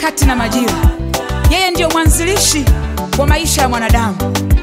nyakati na majira. Yeye ndiyo mwanzilishi wa maisha ya mwanadamu.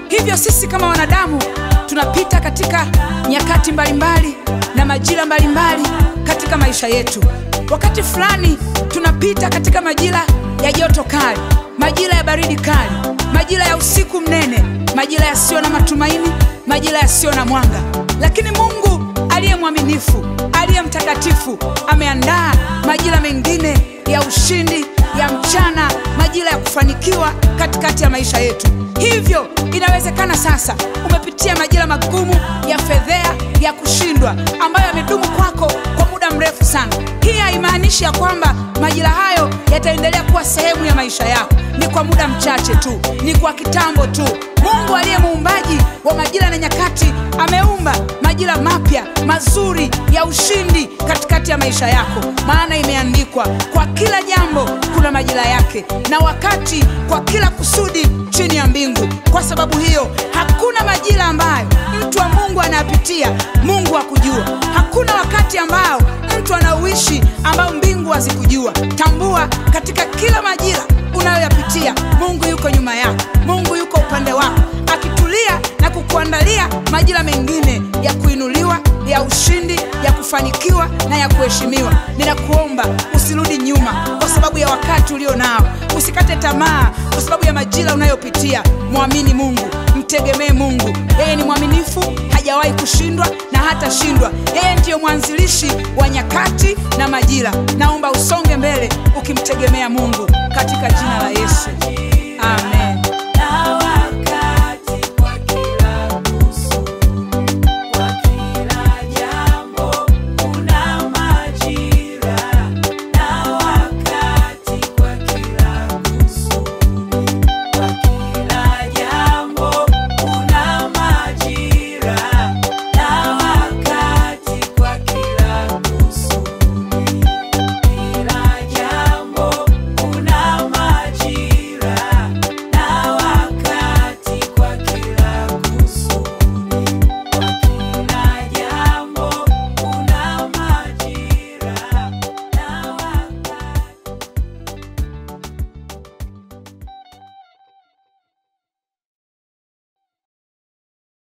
Hivyo sisi kama wanadamu tunapita katika nyakati mbalimbali na majira mbalimbali katika maisha yetu. Wakati fulani tunapita katika majira ya joto kali, majira ya baridi kali, majira ya usiku mnene, majira yasiyo na matumaini, majira yasiyo na mwanga. Lakini Mungu aliye mwaminifu, aliye mtakatifu, ameandaa majira mengine ya ushindi, ya mchana, majira ya kufanikiwa katikati ya maisha yetu. Hivyo inawezekana sasa umepitia majira magumu ya fedhea, ya kushindwa, ambayo yamedumu kwako kwa muda mrefu sana. Hii haimaanishi ya kwamba majira hayo yataendelea kuwa sehemu ya maisha yako. Ni kwa muda mchache tu, ni kwa kitambo tu. Mungu aliye muumbaji wa majira na nyakati ameumba majira mapya mazuri ya ushindi katikati ya maisha yako. Maana imeandikwa, kwa kila jambo kuna majira yake, na wakati kwa kila kusudi chini ya mbingu. Kwa sababu hiyo hakuna majira ambayo mtu wa Mungu anapitia Mungu hakujua. Hakuna wakati ambao mtu anauishi ambao mbingu hazikujua. Tambua katika kila majira unayoyapitia, Mungu yuko nyuma yako, Mungu yuko upande wako, akitulia na kukuandalia majira mengine ya kuinuliwa, ya ushindi, ya kufanikiwa na ya kuheshimiwa. Ninakuomba usirudi nyuma kwa sababu ya wakati ulio nao. Usikate tamaa kwa sababu ya majira unayopitia. Muamini Mungu, mtegemee Mungu. Yeye ni mwaminifu, hajawahi kushindwa na hatashindwa. Yeye ndiyo mwanzilishi wa nyakati na majira. Naomba usonge mbele ukimtegemea Mungu katika jina la Yesu. Amen.